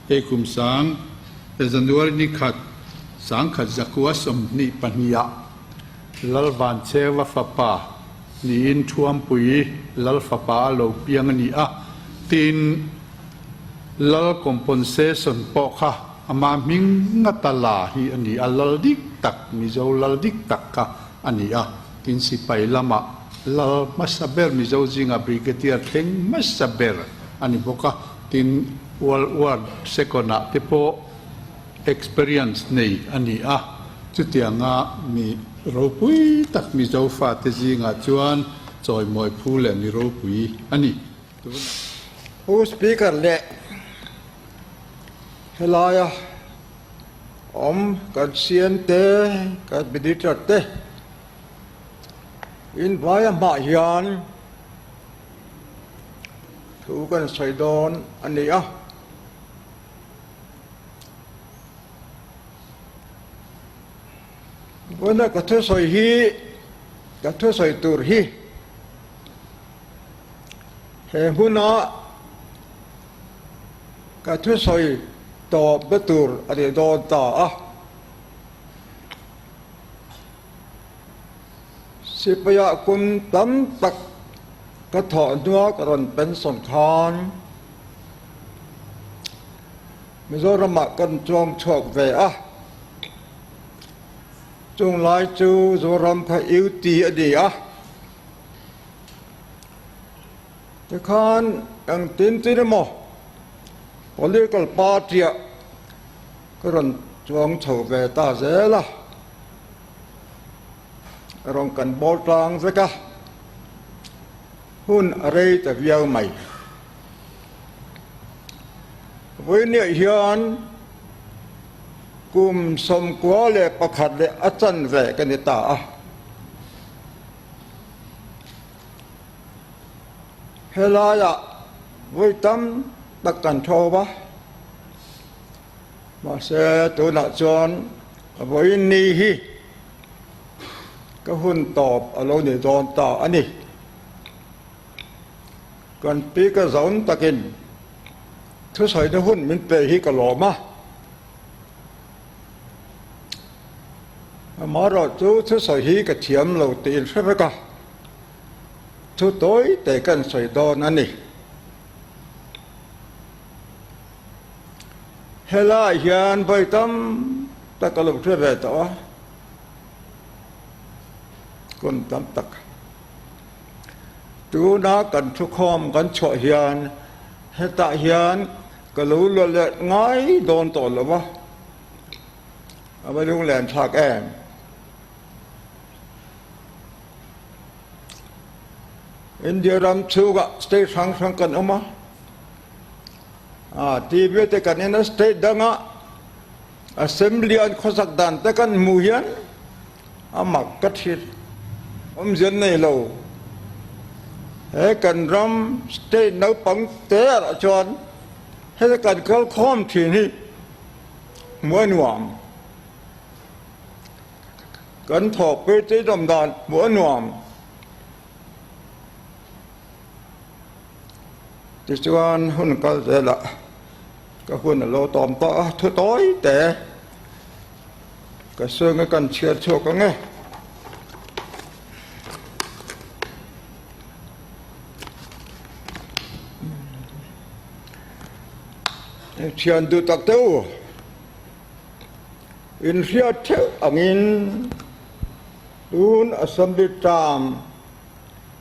Hei kum sang January ni khat 1922 ah Lal Vancheuva fapa niin Thuampui Lal fapa a lo piang a ni a, tin Lal compensation pawh kha amah hming ngata la hi a ni a, Lal dik tak, Mizo Lal dik tak kha a ni a, tin sipai lamah Lal hmasa ber Mizo zinga Brigadier thleng hmasa ber a ni bawk a, tin World War Second ah te pawh experience nei a ni a, chutianga mi ropui tak Mizo fate zingah chuan chawimawi phu leh mi ropui a ni. Pu Speaker leh helaia awm kan CM te, kan Minister te invaia hmah hian thu kan sawi dawn a ni a. Vawiina ka thusawi hi, ka thusawi tur hi he hmuna ka thusawi tawpna tur a ni dawn ta a. Sipaia kum tam tak ka thawh hnua ka rawn pension khan Mizoramah kan chuang chhuak ve a, chung lai chu Zoram kha UT a ni a, tikhan engtin tin emaw political party ah ka rawn chuang chho ve ta zel a, rawn kan bawl tlang vek a, hun a rei ta viau mai. Vawinia hian kum 91 leh a chanve ka ni ta a. Helaiah vawi tam tak kan tho va, mahse tunah chuan vawiin ni hi ka hun tawp a lo ni dawn ta a ni. Kan pi ka zawn takin thusawina hun min pe hi ka lawm a, amaherawh chu thusawi hi ka thiam lo tih in hre vek a, thu tawi te kan sawi dawn a ni. Helaiah hian vawi tam tak a lo hre ve tawh a, hun tam tak. Tuna kan thukhawm kan chhuah hian hetah hian ka lo la let ngai dawn tawh lo va, a va lunglen thlak em? India ram chhungah state hrang hrang kan awm a, a TV te kan en a, state danga assembly an khawsak dan te kan hmuh hian A mak ka thil awmzia nei lo. He kan ram state naupang te ah chuan heta kan kal khawm thin hi hmuh a nuam. Kan thawkpui te dawm dan hmuh a nuam. Tichuan hun kal zelah ka hun a lo tawm tawh a, thu tawi te. Ka sawi nge kan chhiar chhuak ang e. Thian duh tak te u, in hriat theuh angin tun Assembly term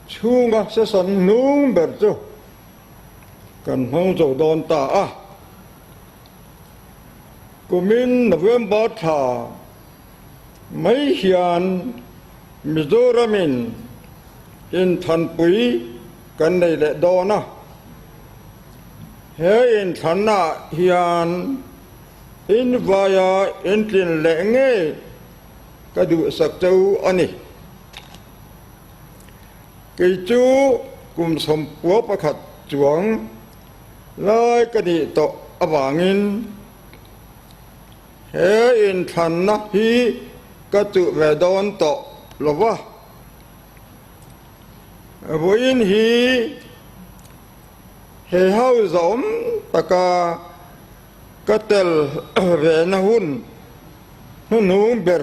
chhunga session hnung ber chu kan hmang zo dawn ta a. Kumin November thla mai hian Mizoramin inthanpui kan nei leh dawn a, he inthlannaah hian invaia intlin leh ngei ka duhsak cheu a ni. Kei chu kum 91 chuang Lai ka nih tawh avangin he inthlanna hi ka chuh ve dawn tawh lo va. Vawiin hi he ho zawm taka Ka tel ve na hun hnuhnung ber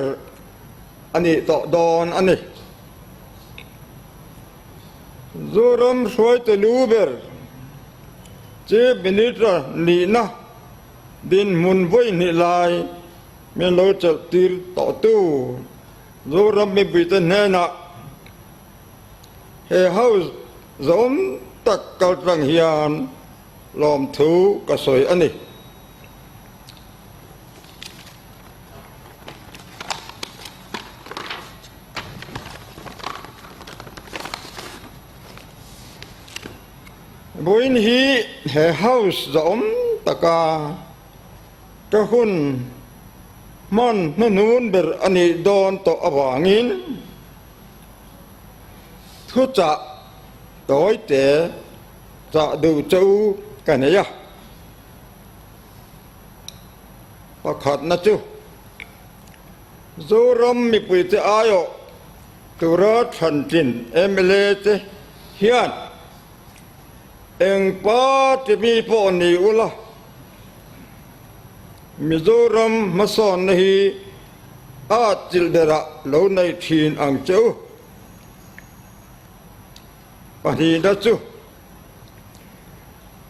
a nih tawh dawn a ni. Zoram hruaite lu ber Chief Minister nihna dinhmun vawihnih lai min lo chelh tir tawhtu Zoram mipuite hnenah he House zawm tak kaltlang hian lawmthu ka sawi a ni. Vawiin hi he house zahawm taka ka hun hman hnuhnun ber a nih dawn tawh avangin thuchah tawite Chah duh che u ka nei a. Pakhatna chu Zoram mipuite aiawh tura thlantlin mla te hian eng party mi pawh ni ula, Mizoram hmasawnna hi a atchilh berah lo nei thin ang che u. Pahnihna chu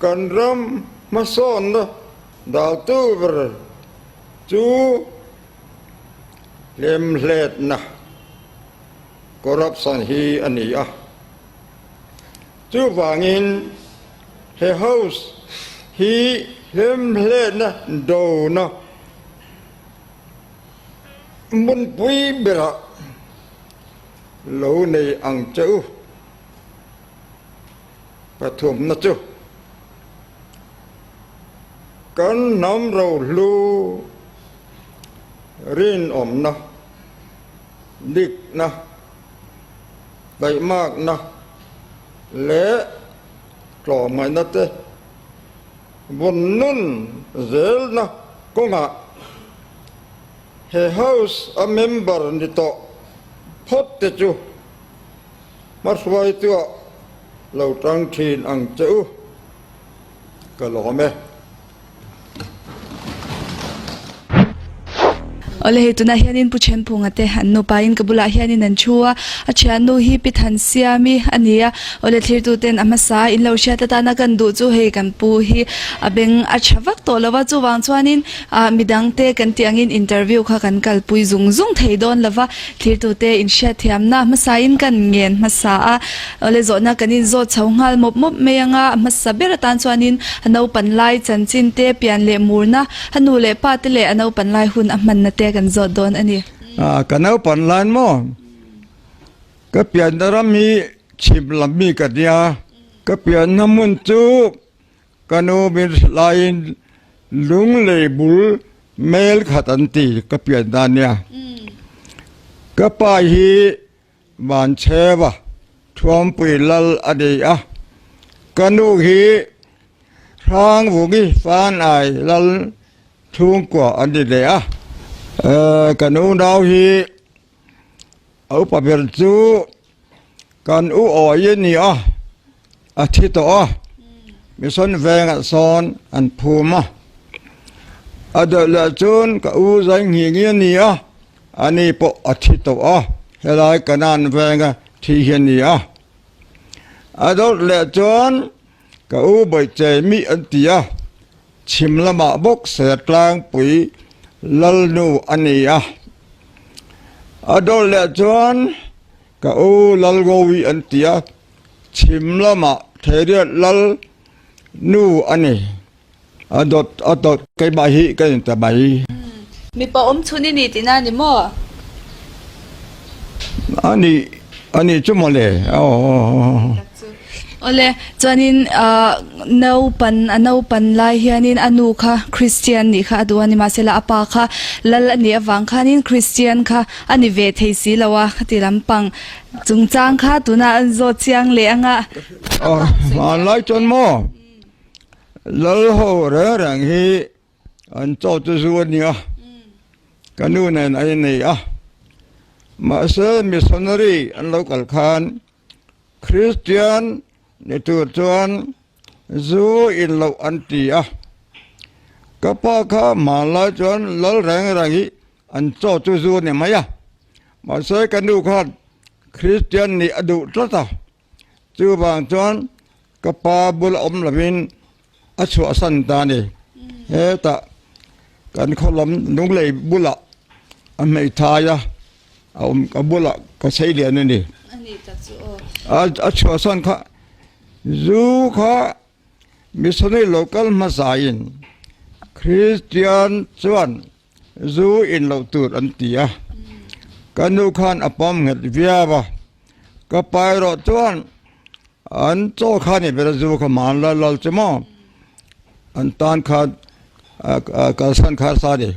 kan ram hmasawnna daltu ber chu hlemhletna, corruption, hi a ni a. Chuvangin he House hi hlemhletna dona hmunpui berah Lo nei ang che u. Pathumna chu kan hnam rohlu rinawmna, dikna, daihmakna leh tlawmngaihna te vun nun zelna kawngah He House a member ni tawh phawt te chu hmahruaituah lo tang thin ang che u, ka lawm e. Awle hei tunah hianin Pu Thenphunga te an nupa in ka bulah hianin an thu a, a thiannu hi Pi Thansiami a ni a, awle thlirtu ten a hmasa a in lo hriat atana kan duh chu hei kan pu hi a beng a tha vak tawh lo va chuvang chuanin Ah midangte kan tih angin interview kha kan kalpui zung zung thei dawn lova, thlirtute inhriatthiamna hmasain kan ngen hmasa a, awle zawhna kan inzawt chho nghal mawp mawp mai anga a hmasa ber atan chuanin a naupan lai chanchin te, pian leh murna, a nu leh pa te leh a naupan lai hun a hmanna te kan zawt dawn a ni. Ah ka naupan lai maw? Ka pianna ram hi chhim lam mi ka nia, ka pianna hmun chu Ka nu min hrilh laiin lunglei bul mel khat an ti ka pian dan nia. Ka pa hi Vanchheva Thuampui lal a ni a, ka nu hi Hrangvungi Fanai lal chhungkua an ni leh a. Ka nu nau hi a upa ber chu Kan u awi a ni a, a thi tawh a, mission vengah sawn an phum a. A deuh leh chuan ka u zai nghi nghi a ni a, ani pawh a thi tawh a, helai Kanan venga thi hi a ni a. A deuh leh chuan ka u Bawichei mi an ti a, chhim lamah bawk Sertlangpui Lalnu a ni a. A deuh leh chuan Ka u Lalgowi an ti a, chhim lamah Theiriat Lal nu a ni. A dawt a dawt keimah hi ka in ta mai. Mipa awm chhun i ni tihna a ni maw? A ni, a ni chu mawle. Aw. Awle, chuanin naupan a naupan lai hianin a nu kha Christian nih kha a duh a ni mahsela a pa kha Lal a nih avang khanin Christian kha A ni ve thei si lo a, khati lampang chungchang kha tunah an zawt chiang leh ang a. Hmanlai chuan maw Lal ho reng reng hi an chaw chu zu a nia, ka nu nen a innei a, mahse missionary an lo kal khan Kristian ni tur chuan zu in loh an ti a. Ka pa kha hmanlai chuan lal reng reng hi an chaw chu zu a ni mai a, mahse ka nu khan Kristian nih a duh tlat a, chuvang chuan ka pa bula awm lovin a chhuahsan ta a ni. Hetah kan khaw lam lunglei bulah a hmeithai a, a awm ka bulah ka chei lian a ni. A chhuahsan kha zu kha Missionary lo kal hmasain Kristian chuan zu in loh tur an ti a, ka nu khan a pawm nghet viau a, ka pa erawh chuan an chaw kha ni ber a zu kha man lal lal che maw an tan khan kalsan kha sa ni.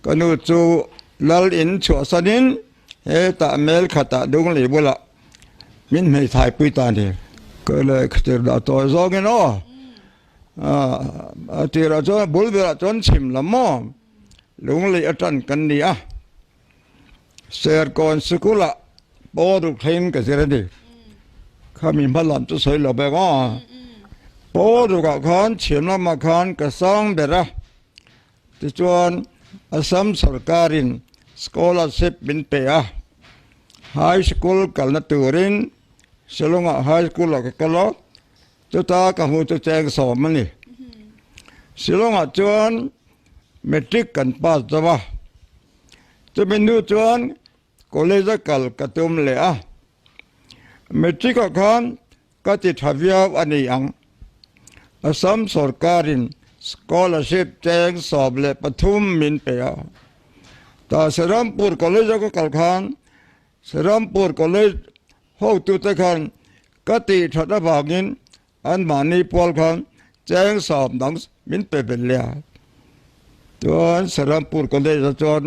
Ka nu chu lal in chhuahsanin hetah mel khatah Dunglei bulah Min hmeithai pui ta ni. Ka lehkha tir dah tawi zawngin aw. A tirah chuan a bul berah chuan chhim lam maw Lunglei atan kan ni a. Serkawn sikulah paw ruk thlengin ka zir a ni. Khami hma lam chu sawi lo bek aw. Paw rukah khan chhim lamah khan ka sang ber a. Tichuan, Assam sorkarin scholarship min pe a, high school kalna turin Shillong-ah high school-ah ka kal a, chuta ka hmu chu cheng sawm a ni. Shillong-ah chuan matric kan pass zo a, chumi hnu chuan college-a kal ka tum leh a. Matric-ah khan Ka ti tha viau a ni ang. Assam sorkarin scholarship cheng 13 min pe a. Tah Serampur College a ka kal khan Serampur College hotute khan ka tih that avangin anmahni pual khan cheng sawm dang min pe belh leh a. Chuan Serampur College ah chuan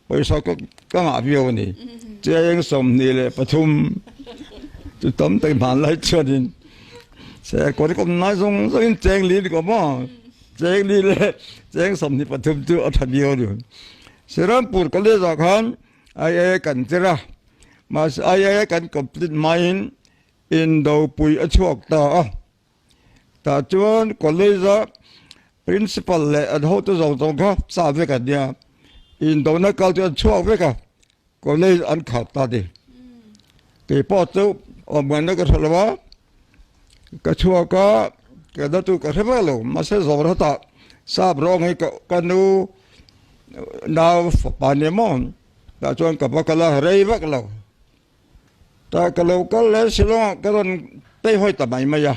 Pawisa ka ka ngah viau a ni. Cheng 23 chu tam tak hman lai chuanin serkawn kawm nai zawng zawngin cheng li ni kawm maw? Cheng li leh cheng 23 chu a tha viau a ni. Srirampur College ah khan IA kan tir a, mahse IA kan complete hmain indopui a chhuak ta a. Tah chuan college a principal leh an hotu zawng zawng kha chah vek an nia, indona kal chu an chhuak vek a, college an khar ta ni. Kei pawh chu awm ngaihna ka hre lo a, ka chhuak a, ka na chu ka hre vek lo, mahse zawng hetah sap rawng hi ka nu nau fapa nia maw, tah chuan ka va kal a, rei vek lo. Tah ka lo kal leh Shillong ah ka rawn peihawi ta mai mai a.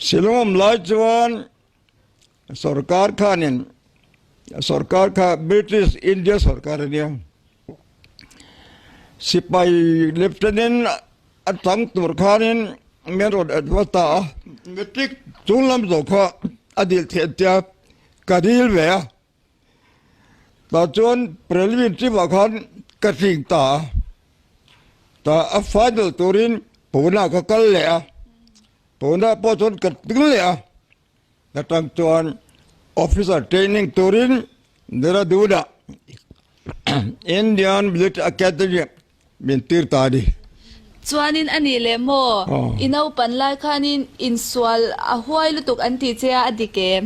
Shillong awm lai chuan sorkar khanin sorkar kha British India sorkar a nia. Sipai lieutenant a tang tur khanin min rawn advert ta a. Matric chung lam zawh kha a dil theih an tia ka dil ve a. Tah chuan preliminary team ah khan ka tling ta a, tah a final turin Pune ah ka kal leh a, Pune ah pawh chuan ka tling leh a, atang chuan officer training turin Dehradun ah Indian Military Academy ah min tir ta a ni. Chuanin a nih leh maw? I naupan lai khanin insual a huai lutuk an tih che a, a dik em?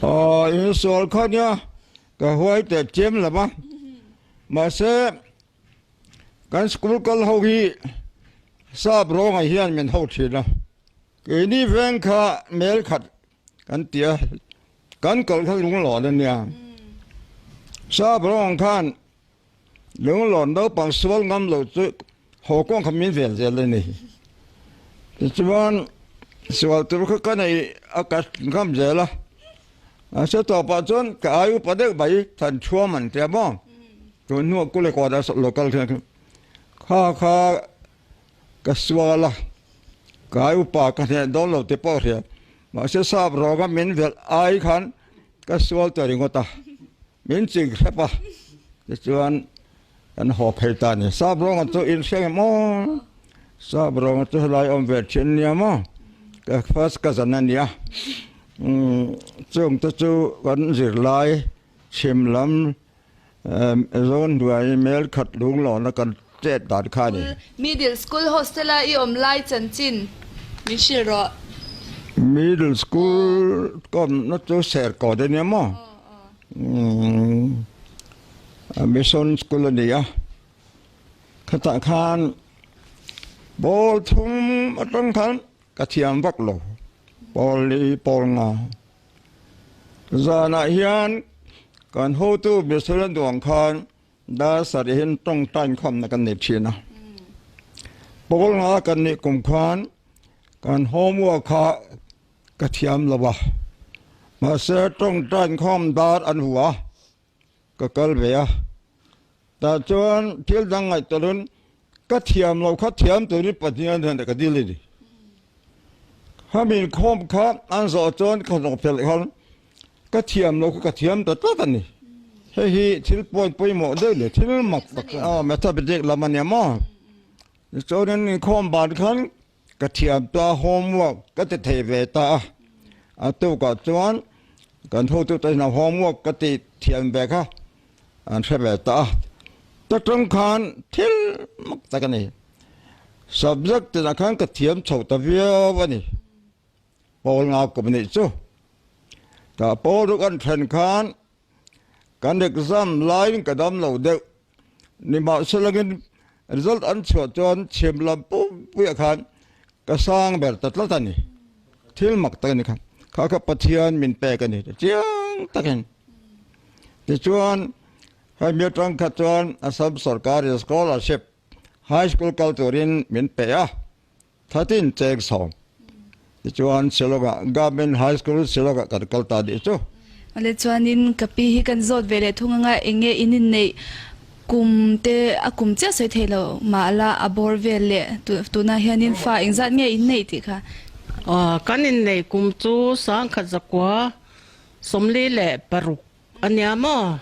Aw, insual kha nia ka huai teh chiam lo a, mahse kan school kal ho hi sap rawngah hian min ho thin a, keini veng kha mel khat kan ti a, kan kal kha lunglawn a nia, sap rawng khan Lunglawn naupang sual ngam lo chu haw kawng kha min vel zel a ni. Tichuan sual tur kha ka nei a ka ngam zel a. Mahse tawpah chuan ka ai upa deuh mai than thuam an tia maw. Tun hnuah Kulikawn a local khian kha kha ka sual a, ka ai upa ka hneh dawn lo ti pawh hria. Mahse sap rawnga min velh ai khan ka sual ta ringawt a. Min ching hrep a, tichuan kan haw phei ta a ni. Sap rawnga chu in hre nge maw? Sap rawnga chu helai awm ve thin nia maw? Ka first cousin a nia. Chung te chu kan zirlai chhim lam zawn hnuai mel khat lunglawna kan chet dan kha a ni. Middle school hostel a i awm lai chanchin min hrilh rawh. Middle school ka awmna chu Serkawn a nia maw? Mission school a ni a, khatah khan pawl thum atang khan ka thiam vak lo, pawl li pawl nga. Zanah hian kan hotu Mission a duang khan Dar sarihin tawngtai inkhawmna kan nei thin a. Pawl nga kan nih kum khan kan homework kha ka thiam lo a. Mahse tawngtai inkhawm dar an hu a, ka kal ve a. Tah chuan thil dang ngaihtuahin Ka thiam lo kha thiam turin Pathian hian ka dil a ni. Khami inkhawm kha an zawh chuan ka hnawh phelh khan ka thiam lo kha ka thiam ta tlat a ni. Hei hi thil point pawimawh deuh leh thil mak tak mathematics lam a nia maw. Tichuanin inkhawm ban khan Ka thiam ta homework ka ti thei ve ta a, a tukah chuan kan hotute hian homework ka tih thiam ve kha an hre ve ta a, ta tang khan thil mak tak a ni. Subject tinah khan ka thiam chho ta viau a ni. Pawl ngau kum nih chu. Tah pawl ruk an then khan Kan exam laiin ka dam lo deuh. Nimahselangin result an chhuah chuan chhim lam pumpuiah khan ka sang ber ta tlat a ni. Thil mak tak a ni kha. Kha kha Pathian min pek a ni ta chiang takin. Tichuan hemi atang kha chuan Assam sorkarin scholarship high school kal turin min pe a. Thatin cheng sawm. Tichuan Shillong-ah Government High School Shillong-ah kan kal ta nih chu. Awle chuanin ka pi hi kan zawt ve leh thung anga eng nge in inneih kum te a kum chiah sawi thei lo mah la a bawr vel leh tunah hianin fa engzat nge in neih tih kha. Aw kan inneih kum chu sangkhat zakua 46 A nia maw?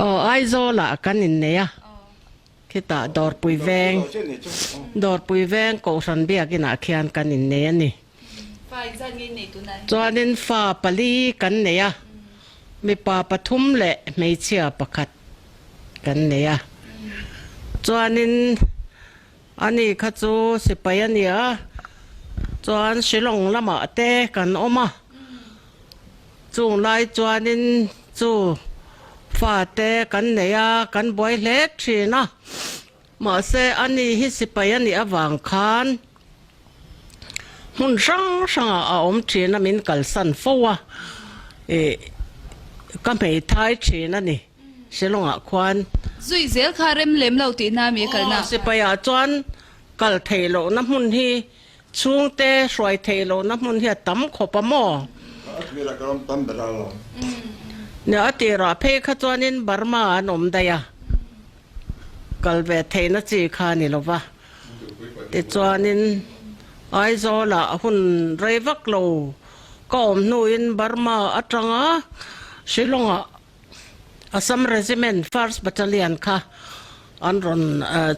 Aw, Aizawlah kan innei a, khitah Dawrpui veng, Dawrpui veng Kohhran biakinah khian kan innei a ni. Chuanin fa pali kan nei a, mipa pathum leh hmeichhia pakhat kan nei a. Chuanin ani kha chu sipai a ni a, chuan Shillong lamah te kan awm a. Chung lai chuanin chu fate kan nei a, kan buai hle thin a. Mahse, ani hi sipai a nih avang khan hmun hrang hrangah a awm thin a, min kalsan fo a, ih ka hmeithai thin a ni Shillong-ah khuan. Zui zel kha rem lem lo tihna mi kalna. Aw, sipaiah chuan kal theih lohna hmun hi Chhungte hruai theih lohna hmun hi a tam khawp a maw? Kashmir-ah ka ram tam ber a lo. Nia, a tirah phei kha chuanin Burma an awm daih a, kal ve theihna chi kha a ni lo va. Tichuanin Aizawlah hun rei vak lo ka awm hnuin Burma atanga Shillong-ah Assam Regiment First Battalion kha an rawn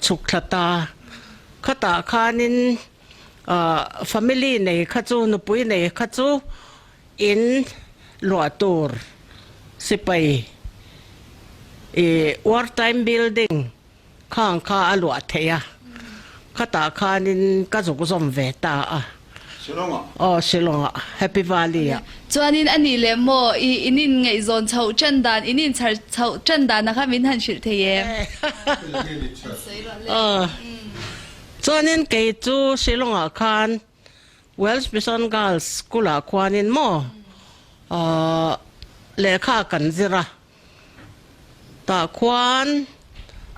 chhuk thla ta. Khatah khanin family nei kha chu, nupui nei kha chu in luah tur sipai ih war time building Khang kha a luah theih a, khatah khanin ka zuk zawm ve ta a. Shillong-ah? Aw, Shillong-ah, Happy Valley-ah. Chuanin a nih leh maw, i in inngaihzawn chhoh ṭan dan, in inchhar chhoh ṭan dana kha min han hrilh thei em? Aw, chuanin kei chu Shillong-ah khan Welsh Mission Girls School-ah khuanin maw lehkha kan zir a. Tah khuan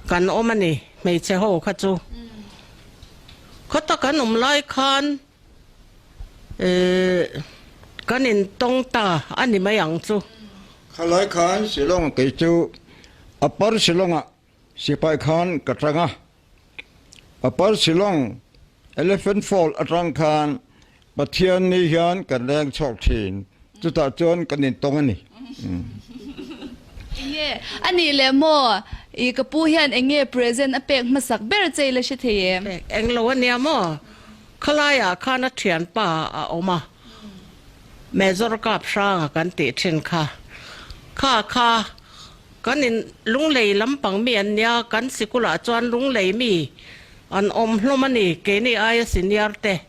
kan awm a ni, hmeichhe ho kha chu. Khawta kan awm lai khan kan intawng ta a ni mai ang chu. Khalai khan Shillong kei chu Upper Shillong-ah sipai khan ka tang a. Upper Shillong Elephant Fall atang khan Pathian ni hian kan leng chhuak thin, chutah chuan kan intawng a ni. Enge a nih leh maw? I ka pu hian enge present a pek hmasak ber che ila hre thei em? Pek eng lo a nia maw? Khalaiah khan a thianpa a awm a, Major Kap Hranga kan tih thin kha. Kha kha kan in Lunglei lampang mi an nia, kan sikulah chuan Lunglei mi An awm hlawm a ni, keini aia senior te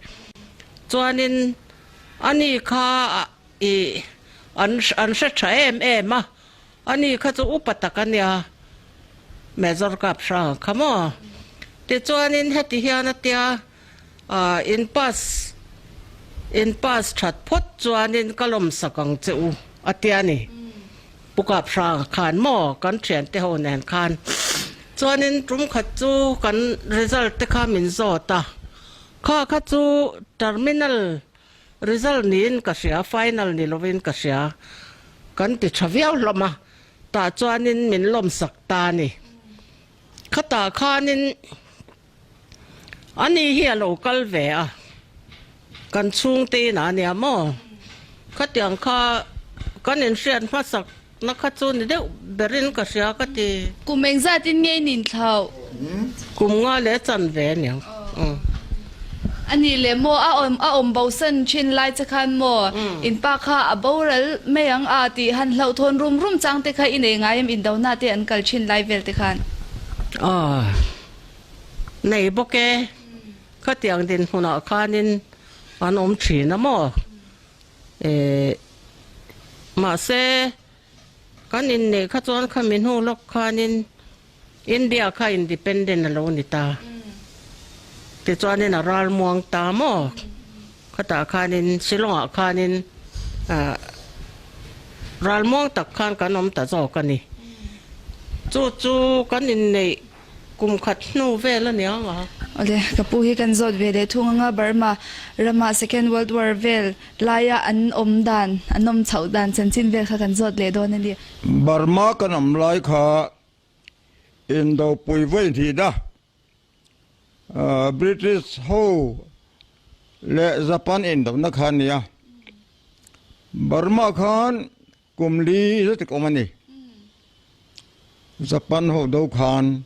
chuanin Ani kha i an an hre tha em em a, ani kha chu upa tak a nia, Major Kap Hrang kha maw? Tichuanin heti hian a tia, in pass in pass that phawt chuanin ka lawmsak ang che u a tia ni. Pu Kap Hrang khan maw kan thiante ho nen khan chuanin tum khat chu kan result te kha min zawt a, kha kha chu terminal Result niin ka hria, final ni lovin ka hria. Kan ti tha viau hlawm a, tah chuanin min lawmsak ta a ni. Khatah khanin ani hi a lo kal ve a, kan chhungte inah a nia maw? Khatiang kha kan inhriat hmasak Na kha chu ni deuh berin ka hria ka ti. Kum engzatin nge in inthlauh? Kum nga leh chan ve a niang. A nih leh maw a awm a awm bosan thin lai che khan maw in pa kha a boral mai ang a tih han hlauhthawn rum rum chang te kha i nei ngai em indona te an kal thin lai vel te khan? Aw nei bawk e, khatiang dinhmunah khanin an awm thin a maw? Eh, mahse, kan inneih kha chuan khami hnu lawk khanin India kha independent a lo ni ta. Tichuanin a ral muang ta maw? Khatah khanin Shillong-ah khanin ah ral muang tak khan kan awm ta zawk a ni. Chu chu kan inneih kum khat hnu vel a ni ang a. Awle, ka pu hi kan zawt ve leh thung anga Burma rama Second World War vel laia an awm dan, an awm chhoh dan chanchin vel kha kan zawt leh dawn a ni. Burma kan awm lai kha Indopui vawi hnihna British ho leh Japan indona kha a ni a. Burma khan Kum li zet ka awm a ni. Japan ho do khan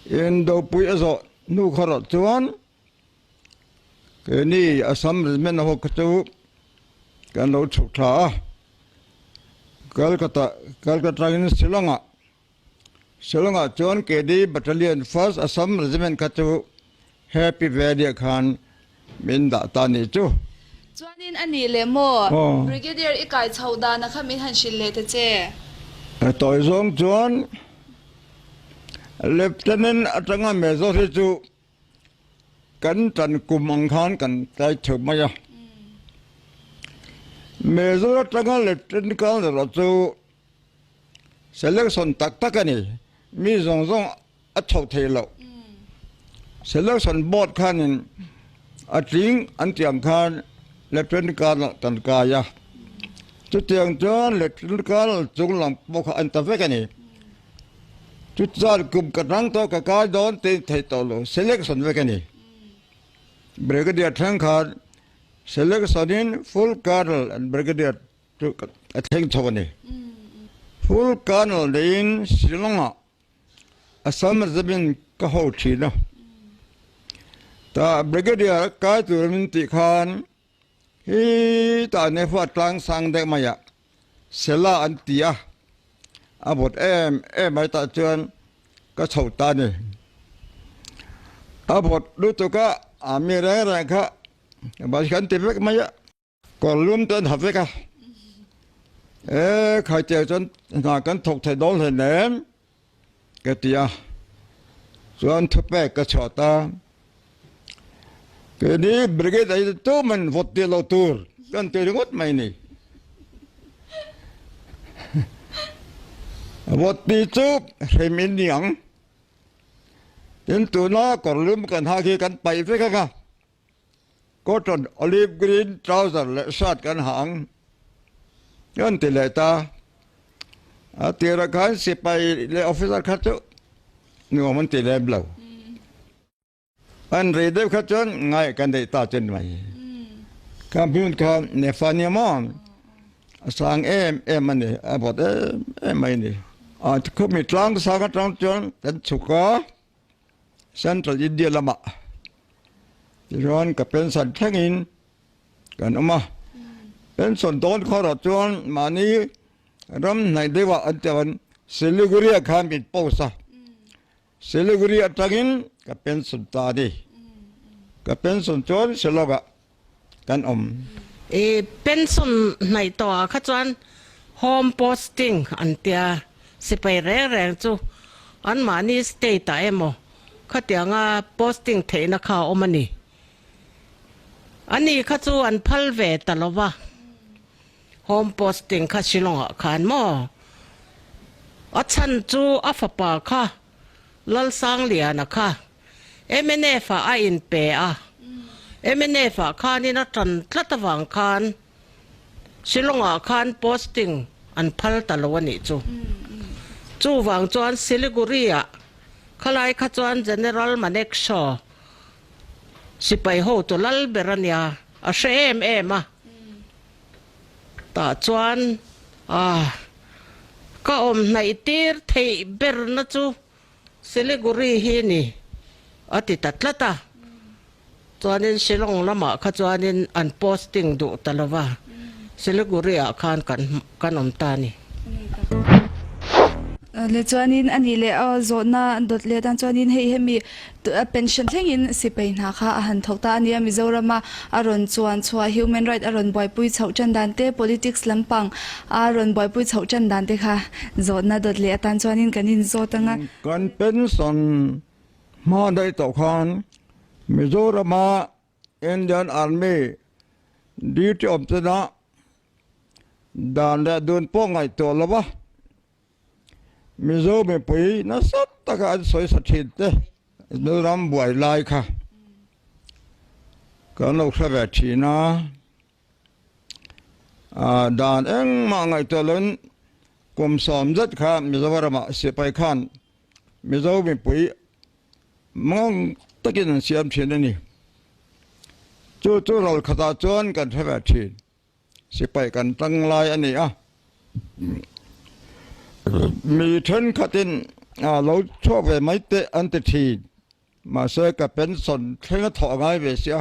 Indopui a zawh hnu kha rawh chuan keini Assam Regiment ho kha chu kan lo chhuk thla a, Calcutta Calcutta in Shillong ah Shillong ah chuan KD Battalion First Assam Regiment kha chu Happy Valley ah khan min dah ta nih chu. Chuanin a nih leh maw? Brigadier i kai chhoh dana kha min han hrilh leh ta che. Tawi zawng chuan Lieutenant atanga Major hi chu kan tan kum ang khan kan kai chho mai a. Major atanga Lieutenant Colonel erawh chu Selection tak tak a ni. Mi zawng zawng a chhoh theih loh. Selection board khanin a tling an tih ang khan Lieutenant Colonel kan kai a. Chutiang chuan Lieutenant Colonel chung lam pawh kha an ta vek a ni. Chuchuan kum ka rang tawh ka kai dawn tih theih tawh lo, selection vek a ni. Brigadier thenkhat selection in full colonel and brigadier chu a thleng chho a ni. Full Colonel neiin Shillong-ah Assam Regiment ka ho thin a. Tah Brigadier kai tur min tih khan hi tah Nefa tlang sang deuh maiah Sela an ti a, a vawt em em mai tah chuan ka chho ta a ni. A vawt lutuk a, a mi reng reng kha bus kan ti vek mai a. Kawr lum te an ha vek a, e khaitiang chuan hna kan thawk thei dawn hlein em ka ti a, chuan thupek ka chhuah ta, keini brigade ah hian tuman vawt tih loh tur kan ti ringawt mai ni, vawt tih chu hrem in ni ang, tin tuna kawr lum kan hak hi kan paih vek ang a. Cotton olive green trouser leh shirt kan ha ang kan ti leh ta. A tirah khan sipai leh officer kha chu nuam an ti lem lo. An rei deuh kha chuan ngai kan neih ta chu ni mai. Kha hmun kha Nefa nia maw a sang em em a ni, a vawt em em mai a ni. A khawmi tlang sang atang chuan kan chhuk a. Central India lamah tichuan ka pension thlengin kan awm a, pension dawn khawrah chuan mahni ram hnaih deuhah an tih ang Siliguri ah khan min post a, Siliguri atangin ka pension ta a ni, ka pension chuan Shillong ah. kan awm. I pension hnaih tawh ah kha chuan home posting an tia, sipai reng reng chu anmahni state ah emaw khatianga posting theihna kha a awm a ni. Ani kha chu an phal ve ta lo va, home posting kha Shillong ah khan maw? A chhan chu a fapa kha Lalsangliana kha mnf ah a inpe a, mnf ah khanin a tan tlat avang khan Shillong ah khan posting an phal ta lo a nih chu. Chuvang chuan Siliguri ah khalai kha chuan General Manekshaw sipai hotu lal ber a nia, a hre em em a. Tah chuan ah ka awm hnaih tir theih berna chu Siliguri hi ni a ti ta tlat a. Chuanin Shillong lamah kha chuanin an posting duh ta lo va, Siliguri ah khan kan kan awm ta a ni. Le chuanin a nih leh a zawhna dawt leh atan chuanin hei hemi pension thlengin sipai hna kha a han thawk ta a nia Mizorama a rawn chuan chhuah human right a rawn buaipui chhoh tan dan te politics lampang a rawn buaipui chhoh tan dan te kha zawhna dawt leh atan chuanin kan inzawt ang a. Kan pension hma daih tawh khan Mizorama Indian Army duty awm chena dan leh dun pawh ngaihtuah lo va, Mizo mipui nasa taka an sawi sa thin te Mizoram buai lai kha kan lo hre ve thin a, dan engmah ngaihtuah loin kum 70 kha Mizoramah sipai khan Mizo mipui Mawng takin an siam thin a ni. Chu chu ral khatah chuan kan hre ve thin. Sipai kan tang lai a ni a. Mi thenkhatin lo chhuak ve mai teh an ti thin. Mahse ka pension thleng a thawh ngai ve sia.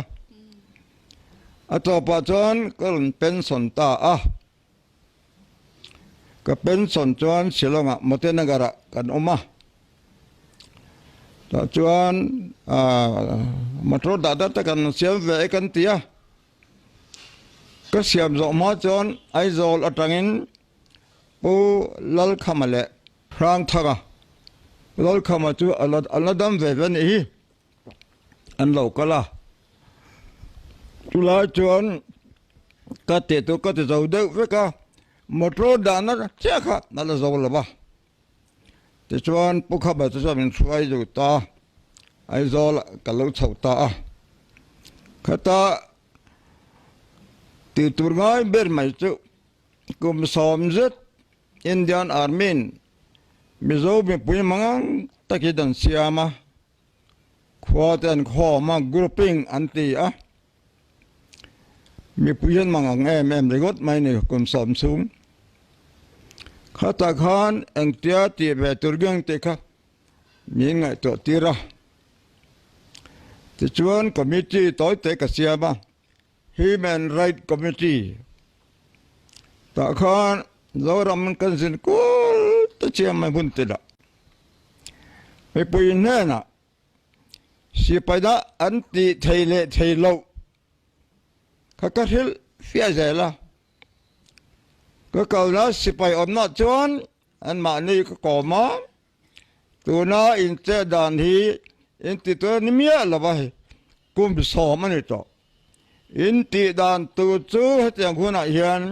A tawpah chuan ka rawn pension ta a. Ka pension chuan Shillong-ah Motinagar-ah kan awm a. Tah chuan motor dah dat a kan siam ve e kan ti a. Ka siam zawh hma chuan Aizawl atangin Pu Lalkhama leh Hrangthanga, Pu Lalkhama chu a la dam ve ve a nih hi. an lo kal a chulai chuan ka tih tur ka ti zo deuh vek a motor dahna chiah kha a la zo lo va tichuan pu khaba chu chuan min hruai duh ta Aizawl ah ka lo chhoh ta a khata tih tur ngai ber mai chu kum 70 Indian Army in Mizo mipui mangang takin an siam a. Khua te an khawm a, grouping an ti a, mipui hian mang ang em em ringawt mai ni kum 70 chhung. Khatah khan engtia tih ve tur nge tih kha min ngaihtuah tir a. Tichuan committee tawi te ka siam a, Human Right Committee tah khan Zoram kan zin kul ta chiang mai hun te dah. Mipui hnenah sipaina an tih thei leh thei loh kha ka hrilh fiah zel a. Ka kalna sipai awmna chuan anmahni ka kawm a, tuna incheh dan hi inti tur a ni miah lo va hei, kum 70 a ni tawh. Intih dan tur chu hetiang hunah hian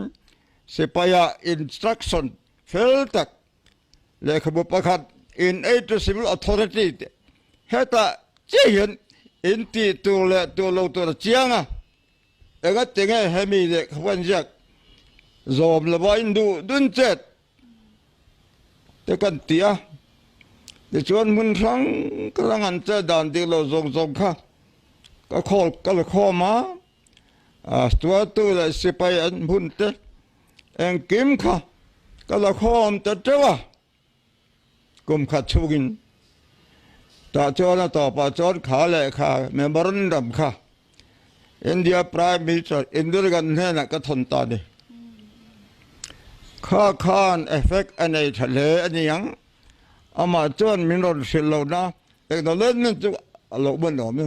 sipaia instruction fel tak Lehkhabu pakhat In Aid to Civil Authority tih hetah chiah hian in tih tur leh tur lo tur a chiang a, enga tinge hemi lehkhabu an ziak zawm lova in duh dun chet te kan ti a, tichuan hmun hrang hrang an chet dan dik lo zawng zawng kha ka khawl ka la khawm a, stuartu leh sipai an hmun te Engkim kha ka la khawm ta teuh a, kum khat chhungin. Tah chuan a tawpah chuan kha lehkha memorandum kha India Prime Minister Indira Gandhi hnenah ka thawn ta a ni. Kha khan effect a nei tha hle a ni ang, amah chuan min rawn hrilh lohna acknowledgement chu a lo hman awm e.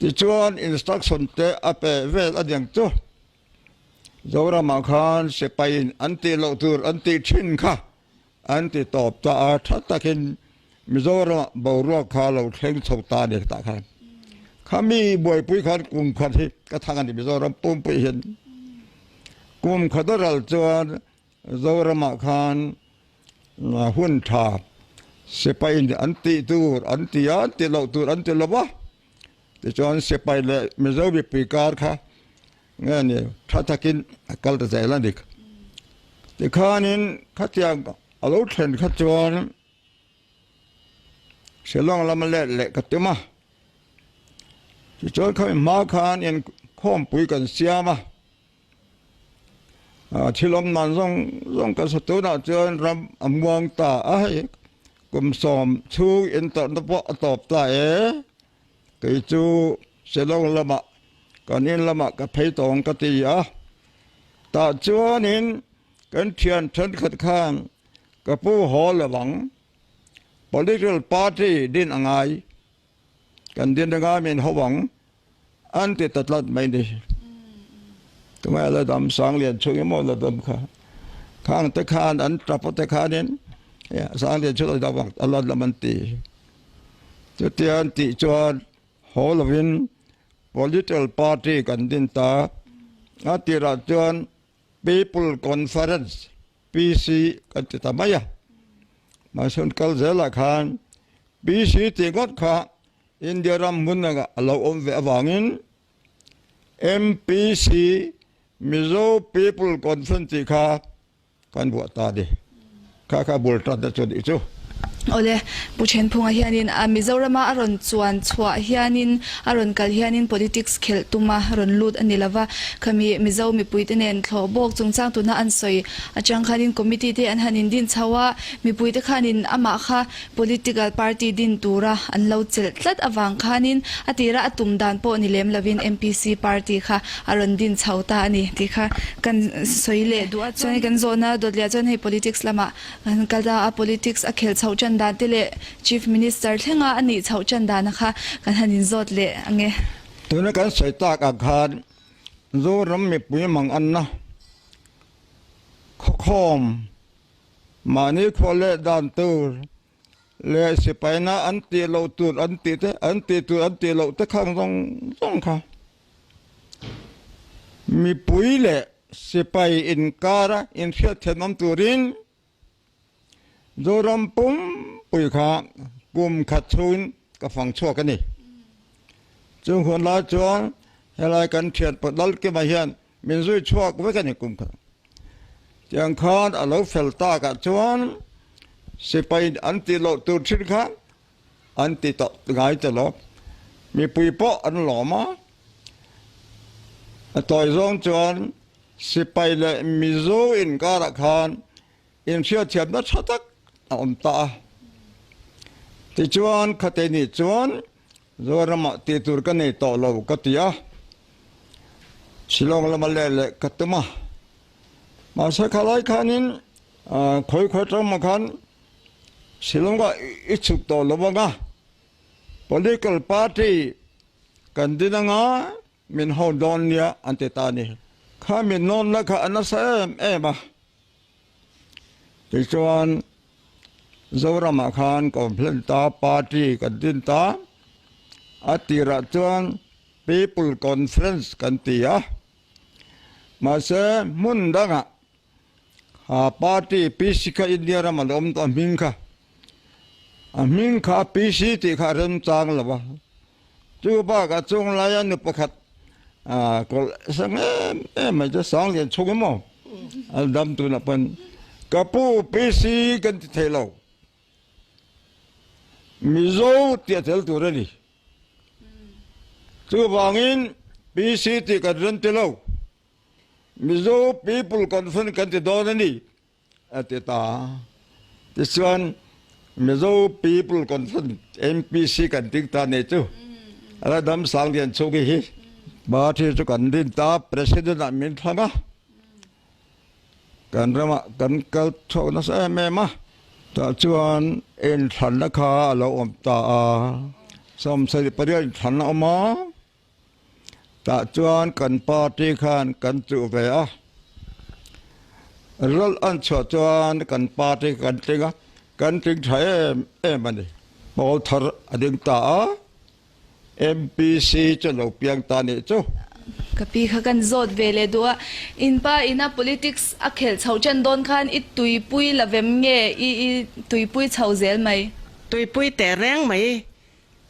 Tichuan instruction te a pe vel a niang chu. Zoramah khan sipaiin an tih loh tur an tih thin kha an ti tawp ta a, tha takin Mizoramah boruak kha lo thleng chho ta a ni tah khan. Khami buaipui khan kum khat hi ka thang a ni Mizoram pumpui hian. Kum khat a ral chuan Zoramah khan hun tha sipaiin an tih tur an ti a, an tih loh tur an ti lo va. Tichuan sipai leh Mizo mipui kar kha nge ni tha takin a kal ta zel a ni. Tikhanin khatiang a lo thlen kha chuan Shillong lama let leh ka tum a. Tichuan khami hma khan inkhawmpui kan siam a. Thil awm nan zawng zawng kan sa tunah chuan ram a muang ta a hei kum sawm chhung intawrhna pawh a tawp ta e kei chu Shillong lamah kan in lamah ka phei tawng ka ti a tah chuanin kan thian thenkhat khan ka pu haw lo ang political party din a ngai. Kan din anga min ho ang an ti ta tlat mai ni. Tungai la dam sang lian chung emaw la dam kha. Khang te khan an tap te khanin sang lian chu la dam ang a la dam an ti. Chutian tih chuan haw lovin political party kan din ta. A tirah chuan People Conference PC kan ti ta mai a. Mahse hun kal zelah khan PC tih ngawt kha India ram hmun anga a lo awm ve avangin MPC Mizo People Conference tih kha kan buah ta a ni. Kha kha bul tanna chu nih chu. Awle, Pu Thenphunga hianin a Mizorama a rawn chuan chhuah hianin a rawn kal hianin politics khelh tuma rawn lut a ni lova, khami Mizo mipuite nen thlawh bawk chungchang tuna an sawi atang khanin committee te an han indin chho a, mipuite khanin amah kha political party din tura an lo chelh tlat avang khanin a tira a tum dan pawh ni lem lovin MPC party kha a rawn din chho ta a ni tih kha kan sawi leh duh a. Chuan kan zawhna dawtliah chuan hei politics lamah An kal ta a, politics a khelh chhoh tan dan te leh Chief Minister thlenga a nih chhoh tan dana kha kan han inzawt leh ang e. Tuna kan sawi tak ang khan Zoram mipui mang anna khawkhawm mahni khua leh dan tur leh sipaina an tih loh tur an tih te an tih tur an tih loh te khang zawng zawng kha mipui leh Sipai inkara inhriatthianawm turin Zoram pumpui kha kum khat chhungin ka fang chhuak a ni. Chung hun lai chuan helai kan thian pawh Lalkima hian min zui chhuak vek a ni kum khat. Tiang khan a lo fel takah chuan sipai an tih loh tur thin kha An ti tawh ngai ta lo. Mipui pawh an lawm a. A tawi zawng chuan sipai leh Mizo inkarah khan inhriatthiamna tha tak a awm ta a. Tichuan Khatei nih chuan Zoramah tih tur ka nei tawh lo ka ti a. Shillong lama leh leh ka tum a. Mahse khalai khanin khawi khawi tangmah khan Shillong-ah i chhuk tawh lo ang a, political party kan din anga min ho dawn nia an ti ta a ni. Kha min nawnna kha a nasa em em a, tichuan Zoramah khan ka awm hlen ta, party kan din ta, a tirah chuan People Conference kan ti a, mahse hmun dangah A party PC kha India ram a lo awm tawh a hming kha a hming kha PC tih kha a remchang lo a chu bakah chung laia nu pakhat ah kawlh sang em em mai chu sang lian chhung emaw a dam tunah pawn ka pu PC kan ti thei lo Mizo tih a tel tur a ni chuvangin PC tih kan rem ti lo. Mizo People Conference kan ti dawn a ni, a ti ta. Tichuan, Mizo People Conference, MPC, kan ding ta nei chu. A dam sang lian chhung hi hi party chu kan din ta, President ah min thlang a. Kan ramah kan kal chhuak nasa em em a. Tah chuan inthlanna kha a lo awm ta a, 78 inthlanna a awm a. Tah chuan kan party khan kan chuh ve a, result an chhuah chuan kan party kan tling a, kan tling tha em em a ni. Pawl thar a ding ta a, MPC chu lo piang ta nih chu. Ka pi kha kan zawt ve leh duh a, in pa ina politics a khelh chhoh chen dawn khan i tuipui la vem nge i i tuipui chho zel mai? Tuipui teh reng mai.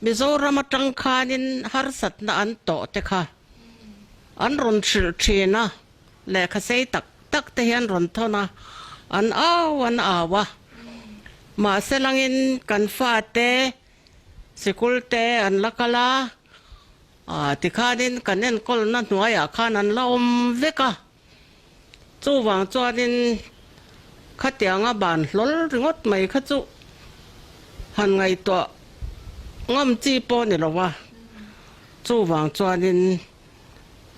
Mizoram atang khanin harsatna an tawh te kha an rawn hrilh thin a, lehkha sei tak tak te hi an rawn thawn a, an au an au a. Mahse langin kan fate sikul te an la kal a, tikhanin kan enkawlna hnuaiah khan an la awm vek a. Chuvang chuanin khatianga ban hlawl ringawt mai kha chu han ngaihtuah ngam chi pawh ni lo va. Chuvang chuanin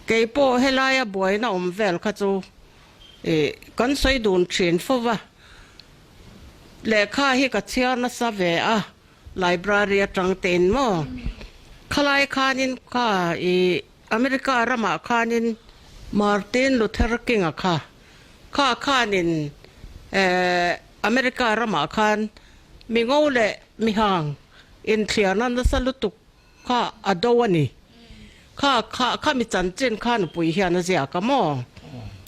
kei pawh helaia buaina awm vel kha chu ih kan sawi dun thin fo va. Lehkha hi ka chhiar nasa ve a, library atang tein maw khalai khanin kha ih America ramah khanin Martin Luther King-a kha kha khanin America ramah khan mi ngo leh mi hang inthliarna nasa lutuk kha a do a ni. Kha kha khami chanchin kha nupui hian a ziak a maw?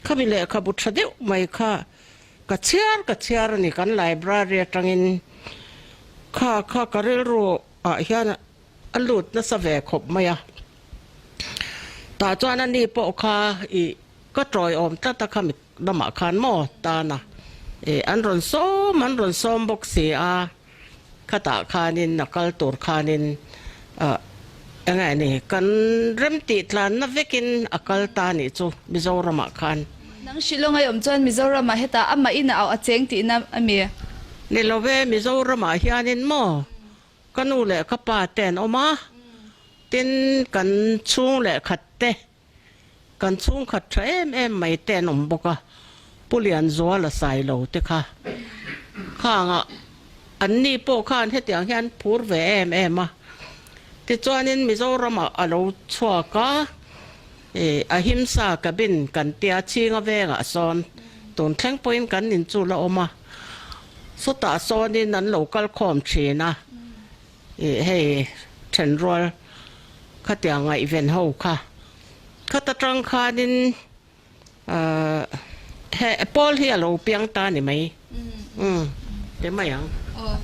Khami lehkhabu tha deuh mai kha ka chhiar ka chhiar a ni kan library atangin kha kha ka rilru ah hian A lut nasa ve khawp mai a. Tah chuan a ni pawh kha ih ka tawiawm tlat a khami lamah khan maw tan a ih an rawn sawm an rawn sawm bawk si a, khatah khanin a kal tur khanin ah eng nge ni kan remtih tlanna vekin a kal ta nih chu Mizoramah khan. Nang Shillong a awm chuan Mizoramah hetah amah inah a cheng tihna a mi? Ni lo ve, Mizoramah hianin maw Ka nu leh ka pa te an awm a, tin kan chhung leh khat te, kan chhungkhat tha em em mai te an awm bawk a, Pu Lianzuala Sailo te kha khangah an ni pawh khan hetiang hian phur ve em em a, tichuanin Mizoramah a lo chhuak a, ih Ahimsa cabin kan tia Chhinga vengah sawn tun thleng pawhin kan inchu la awm a. Sawtah sawnin an lo kal khawm thin a, ih hei thenrual khatiang ngaihven ho kha. Khata tang khanin ahh he pawl hi a lo piang ta ni mai, umm ti mai ang. Aw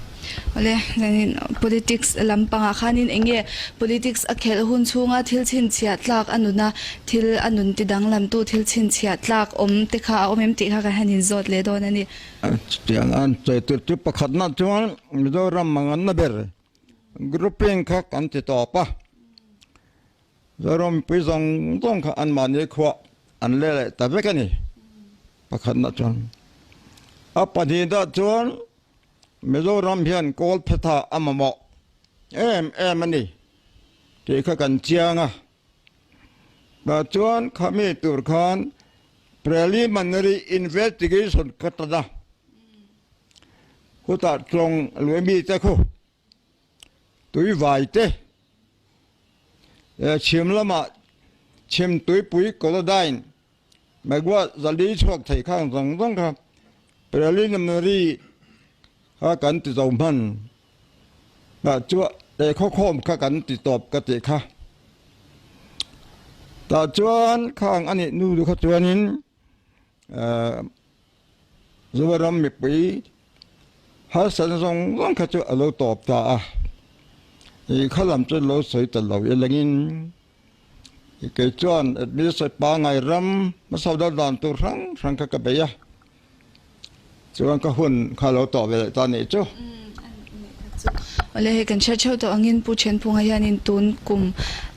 awle zanin politics lampangah khanin eng nge politics a khelh hun chhunga thil chhinchhiah tlak a nun a, thil a nun ti danglamtu thil chhinchhiah tlak awm te kha a awm em tih kha kan han inzawt leh dawn a ni. Chutiang an sawi tur chu pakhatna chuan Mizoram manganna ber grouping kha kan ti tawp a, Mizoram mipui zawng zawng kha anmahni khuah an leh leh ta vek a ni pakhatna chuan. A pahnihna chuan Mizoram hian kawl phetha a mamawh em em a ni tih kha kan chiang a. Tah chuan khami tur khan preliminary investigation ka tan a, khutah tlawng lui mite khu tuivai te chhim lamah chhim tuipui Colodine Megawatt zali chhuak thei khang zawng zawng kha preliminary kha kan ti zo hman tah chuan lehkhawkhawm kha kan ti tawp ka tih kha. Tah chuan khang a nih nu kha chuanin eh Zoram mipui harsatna zawng zawng kha chu a lo tawp ta a, ih kha lam chu lo sawi ta lo ilangin. Kei chuan administrator pangngai ram hmasa deuh dan tur hrang hrang kha ka bei a, chuan ka hun kha lo tawh ve leh ta nih chu. Awle hei kan hriat theuh tawh angin Pu Thenphunga hianin tun kum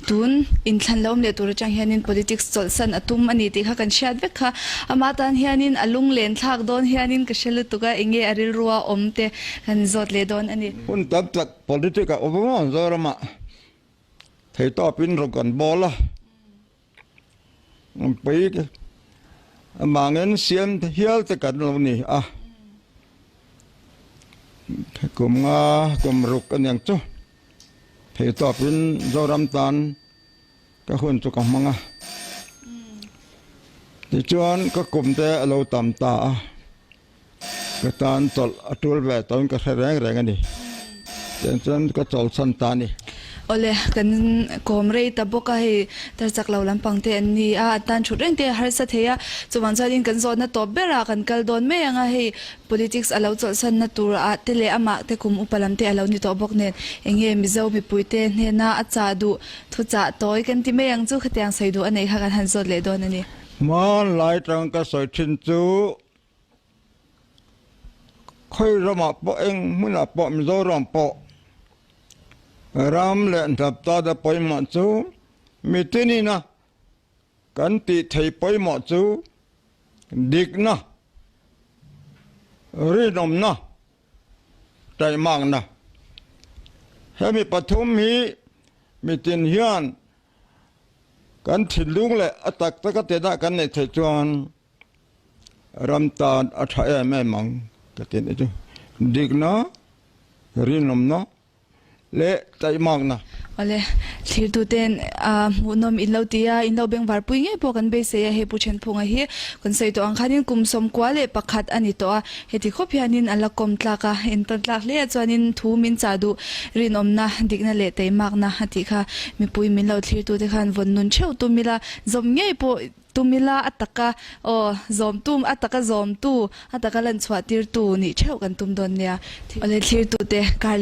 tun inthlan lo awm leh tur atang hianin politics chawlhsan a tum a ni tih kha kan hriat vek kha. Amah tan hianin a lunglen thlak dawn hianin ka hre lutuk a, enge a rilrua awm te kan zawt leh dawn a ni. Hun tam tak politic a awm a Zoramah Theitawpin rawn kan bawl a, pui mangin siam hial te kan lo ni a, kum nga kum ruk aniang chu theitawpin Zoram tan. Ka hun chu ka hmang a. Tichuan ka kum te a lo tam ta a, ka tan chawlh a tul ve tawhin ka hre reng reng a ni. Tiang chuan ka chawlhsan ta a ni. Awle, kan kawm rei ta bawk a, hei tar chak lo lampang te an ni a, an tan thut reng te a harsa thei a, chuvang chuanin kan zawhna tawp berah kan kal dawn mai ang a, hei Politics a lo chawlhsanna tur ah te leh amah te kum upa lam te a lo ni tawh bawk nen enge Mizo mipui te hnena a chah duh thu chah tawi kan ti mai ang chu khatiang sawi duh a neih kha kan han zawt leh dawn a ni. Hmanlai tang ka sawi thin chu khawi ramah pawh eng hmunah pawh Mizoram pawh ram leh hnap tana pawimawh chu mitinina Kan tih thei pawimawh chu dikna, rinawmna, taihmakna. Hemi pathum hi mitin hian kan thinlung leh a tak taka tenah kan neih theih chuan ram tan a tha em em ang ka ti anih chu. Dikna, rinawmna. leh taihmakna. Awle, thlirtuten hmuhnawm in lo ti a, in lo bengvarpui ngei pawh kan beisei a, hei Pu Thenphunga hi kan sawi tawh ang khanin kum 91 a ni tawh a, heti khawp hianin a la kawm tlak a, entawn tlak hle a chuanin thu min chah duh rinawmna, dikna leh taihmakna a tih kha mipui min lo thlirtute khan vawn nun theuh tum ila, zawm ngei pawh tum ila a taka aw zawmtu a taka zawmtu a taka lan chhuah tirtu nih theuh kan tum dawn nia. Awle, thlirtute kar leh.